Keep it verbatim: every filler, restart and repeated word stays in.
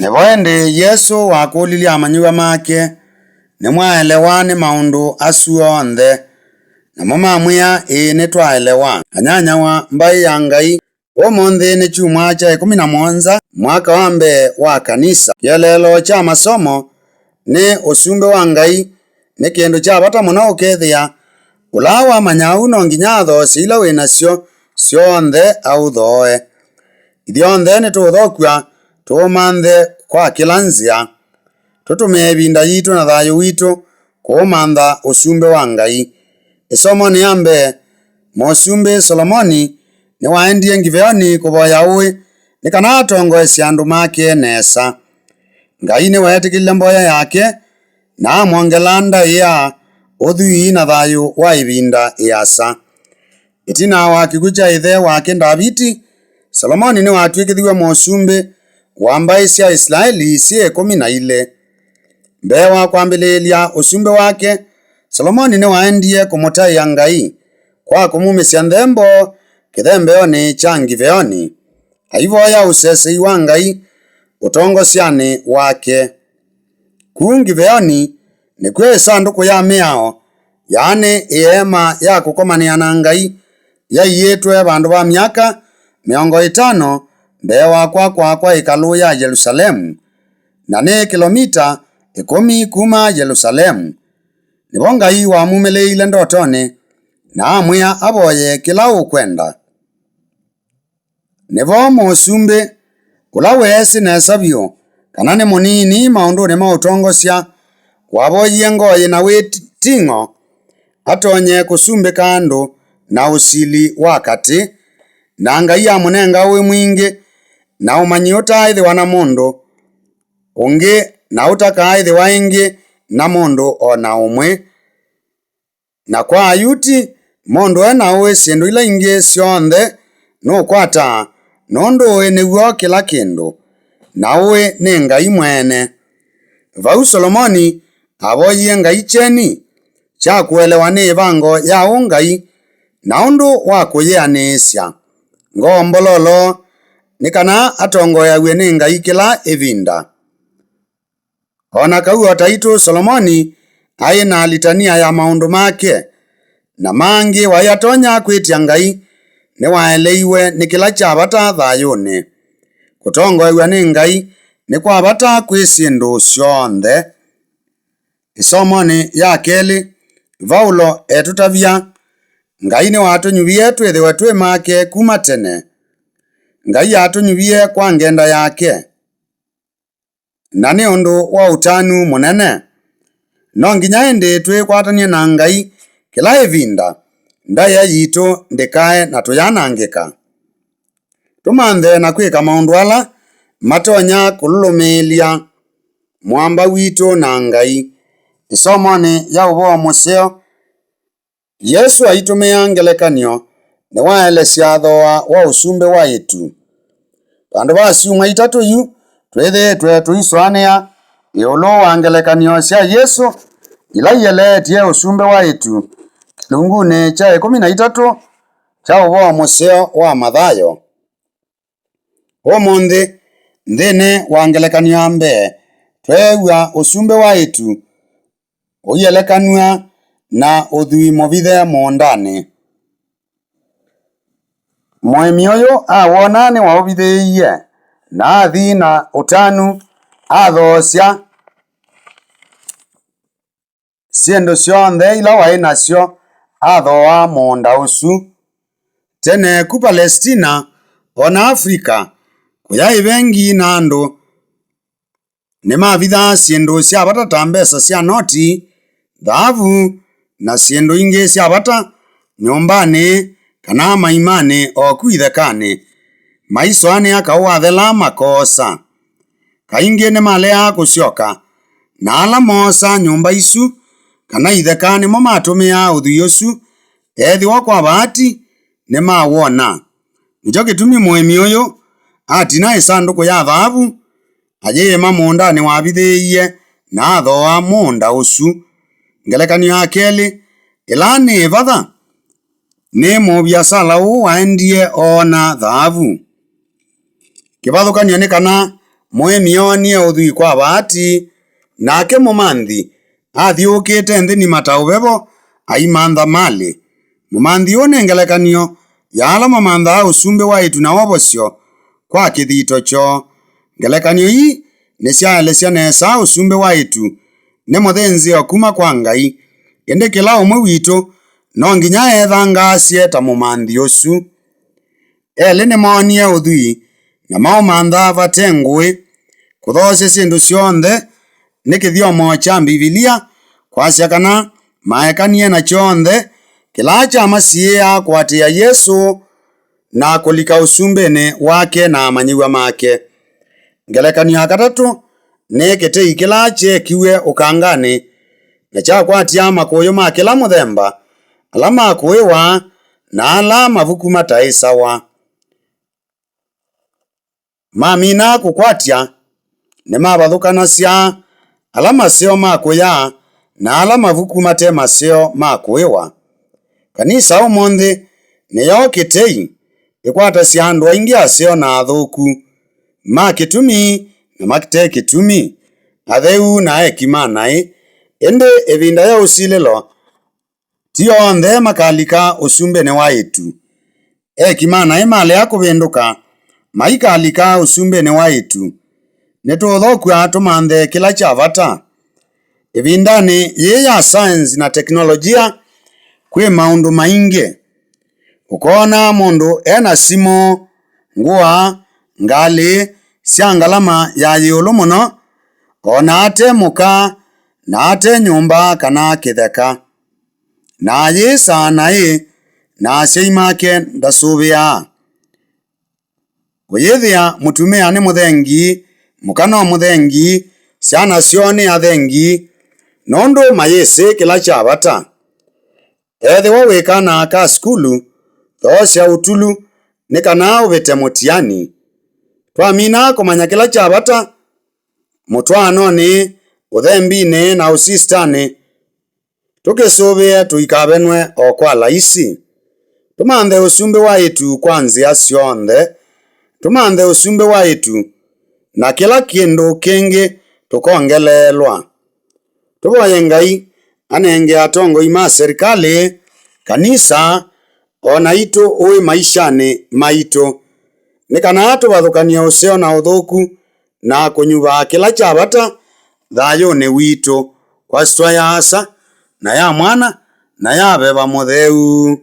Nĩvo ĩndĩ Yesũ wakũlilye amanyĩw'a make, "Nĩmwaelewa nĩ maũndũ asu onthe?" Namo mamwĩa, "Ĩĩ, nĩtwaelewa." Anyanyawa mbaĩ ya Ngai, ũmũnthĩ nĩ kyumwa kya ĩkũmi na mũonza, mwaka wa mbee wa kanisa. Kĩeleelo kya masomo nĩ ũsumbĩ wa Ngai nĩ kĩndũ kya vata mũno ũkethĩa ũla wamanya ũu no nginya athoosye ila wĩ nasyo syonthe aũthooe. Ithyonthe nĩtũũthokw'a tũũmanthe kwa kĩla nzĩa. Tũtũmĩe ĩvinda yitũ na thayũ witũ kũũmantha ũsumbĩ wa Ngai. Ĩsomonĩ ya mbee, Mũsumbĩ Solomoni nĩwaendie Ngiveoni kũvoya ũĩ nĩ kana atongoesye andũ make nesa. Ngai nĩweetĩkĩlile mboya yake na amwongela ndaĩa ya ũthwii na thayũ wa ĩvinda ĩasa. Ĩtina wa kĩkw'ũ kya ĩthe wake Ndaviti, Solomoni nĩwatw'ĩkĩthiw'e mũsumbĩ wa mbaĩ sya Isilaeli syĩ ĩkũmi na ilĩ. Mbee wa kwambĩlĩĩlya ũsumbĩ wake, Solomoni nĩwaendie kũmũtaĩa Ngai kwa kũmumĩsya nthembo kĩthembeonĩ kya Ngiveoni, aivoya ũsesei wa Ngai ũtongosyanĩ wake. Kũu Ngiveoni nĩkw'o ĩsandũkũ ya mĩao, yaani ĩeema ya kũkomanĩa na Ngai, yaiĩtwe vandũ va myaka mĩongo ĩtano mbee wa kwakwa kwa ĩkalũ ya Yelusalemu, na nĩ kĩlomita ĩkũmi kuma Yelusalemu. Nĩvo Ngai wamumĩlĩĩile ndotonĩ na amwĩa avoye kĩla ũkwenda. Nĩvo mũsumbĩ, ũla weesĩ nesa vyũ kana nĩ mũnini maũndũnĩ ma ũtongosya, wavoyie ngoo yĩ na wĩting'o atonye kũsumbĩka andũ na ũsili wa katĩ, na Ngai amũnenga ũĩ mwingĩ na ũmanyi ũtaaĩthĩwa na mũndũ ũngĩ na ũtakaaĩthĩwa ĩngĩ na mũndũ o na ũmwe. Na kwa Ayuti, mũndũ e na ũĩ syĩndũ ila ingĩ syonthe nũkwataa, nũndũ ũĩ nĩw'o kĩla kĩndũ, na ũĩ nĩ Ngai mwene. Vau Solomoni avoyie Ngai kyeni kya kũelewa nĩ ĩvango ya ũngai na ũndũ wa kũyĩanĩĩsya ngoo mbololo, nĩ kana atongoeaw'e nĩ Ngai kĩla ĩvinda. O na kau o taitũ, Solomoni aĩ na litania ya maũndũ make na mangĩ waĩ atonya kwĩtya Ngai, nĩwaeleiwe nĩ kĩla kya vata thayũnĩ. Kũtongoew'a nĩ Ngai nĩ kwa vata kwĩ syĩndũ syonthe. Ĩsomonĩ ya kelĩ, Vaulo etũtavya, Ngai nĩwatũnyuvie twĩthĩwe twĩ make kuma tene. Ngai atũnyuvie kwa ngenda yake. Na nĩ ũndũ wa ũtanu mũnene. No nginya ĩndĩ twĩkwatany'e na Ngai kĩla ĩvinda, ndaĩa yitũ ndĩkae na tũyanangĩka. Tũmanthe na kwĩka maũndũ ala matonya kũlũlũmĩĩlya mwamba witũ na Ngai. Ĩsomonĩ ya Ũvoo Mũseo, Yesũ aitũmĩa ngelekany'o nĩwaelesya thooa wa ũsumbĩ wa ĩtu. Vandũ va syumwa itatũ yu, twĩthĩĩtwe tũisũanĩa ĩũlũ wa ngelekany'o sya Yesũ ila ieleetye ũsumbĩ wa ĩtu kĩlungunĩ kya ĩkũmi na itatũ kya Ũvoo Mũseo wa Mathayo. Ũmũnthĩ, nthĩnĩ wa ngelekany'o ya mbee, tweew'a ũsumbĩ wa ĩtu ũielekanw'a na ũthwii mũvithe mũũndanĩ. Mũĩmi ũyũ awona nĩwaũvithĩĩie, na athi na ũtanu athoosya syĩndũ syonthe ila waĩ nasyo, athooa mũũnda ũsu. Tene ku Palestina, o na Africa, kũyaĩ vengi na andũ nĩmavithaa syĩndũ sya vata ta mbesa sya noti, thaavu, na syĩndũ ingĩ sya vata nyũmbanĩ kana maimanĩ o ku ithekanĩ, maisũanĩa kaũ wathela makoosa. Kaingĩ nĩmaleaa kũsyoka, na ala moosa nyũmba isu kana itheka nĩmo matũmĩaa ũthwii ũsu, ethĩwa kwa vaati nĩmawona. Nĩkyo kĩtumi mũĩmi ũyũ atina ĩsandũkũ ya thaavu, ayĩĩma mũũndanĩ wavithĩĩie, na athooa mũũnda ũsu. Ngelekany'o ya kelĩ, ĩla nĩ ĩvatha, nĩ mũviasala ũũ waendie oona thaavu. Kĩvathũkany'o nĩ kana mũĩmi oonie ũthwii kwa vaati, nake mũmanthi athyũũkĩte nthĩ nima ta ũvevo aimantha malĩ. Mũmanthi ũũ nĩ ngelekany'o ya ala mamanthaa ũsumbĩ wa ĩtu na wovosyo kwa kĩthito kyoo. Ngelekany'o ii nĩsyaelesya nesa ũsumbĩ wa ĩtu nĩ mũthĩnzĩo kuma kwa Ngai, ĩndĩ kĩla ũmwe witũ no nginya ethangaasye ta mũmanthi ũsu. Elĩ nĩmoonie ũthwii na maũmantha vate ngũĩ. Kũthoosya syĩndũ syonthe nĩ kĩthyomo kya Mbivilia kwasya kana maekanie na kyonthe kĩla kyamasiĩĩaa kũatĩĩa Yesũ na kũlika ũsumbĩnĩ wake na amanyĩw'a make. Ngelekany'o ya katatũ nĩ kĩtei kĩla kyekiw'e ũkanganĩ na kyakwatya makũyũ ma kĩla mũthemba, ala ma kũĩwa na ala mavuku mataĩsawa. Mamina kũkwatya, nĩmavathũkanasya ala maseo ma kũya na ala mavuku mate maseo ma kũĩwa. Kanisa ũmũnthĩ nĩyo kĩtei ĩkwatasya andũ aingĩ aseo na athũku, ma kĩtumi na mate kĩtumi, atheu na eki ma naĩ. Ĩndĩ ĩvinda ya ũsilĩlo, ti onthe makalika ũsumbĩnĩ wa ĩtu. Eki ma naĩ malea kũvĩndũka, maikalika ũsumbĩnĩ wa ĩtu. Nĩtũũthokw'a tũmanthe kĩla kya vata. Ĩvindanĩ yĩĩ ya saenzi na teknolojia, kwĩ maũndũ maingĩ. Ũkoona mũndũ e na simũ, ngũa, ngalĩ sya ngalama ya ĩũlũ mũno, o na ate mũka, na ate nyũmba kana kĩtheka. Na ayĩsaa naĩ, na asyai make ndasũvĩaa. Ũyĩthĩa mũtumĩa nĩ mũthengi, mũka no mũthengi, syana syoo nĩ athengi, nũndũ mayĩsĩ kĩla kya vata. Ethĩwa wĩ kana ka sukulu, thoosya ũtulu nĩ kana ũvĩte mũtiani. Twamina kũmanya kĩla kya vata mũtwaanonĩ, ũthembinĩ, na ũsistanĩ, tũkĩsũvĩe tũikavenwe o kwa laisi. Tũmanthe ũsumbĩ wa ĩtu kwa nzĩa syonthe. Tũmanthe ũsumbĩ wa ĩtu, na kĩla kĩndũ kĩngĩ tũkongeleelwa. Tũvoye Ngai anenge atongoi ma serikalĩ, kanisa, o naitũ ũĩ maishanĩ maitũ, nĩ kana tũvathũkany'e ũseo na ũthũku na kũnyuvaa kĩla kya vata thayũnĩ witũ, kwa syĩtwa ya Asa, na ya Mwana, na ya Veva Mũtheu.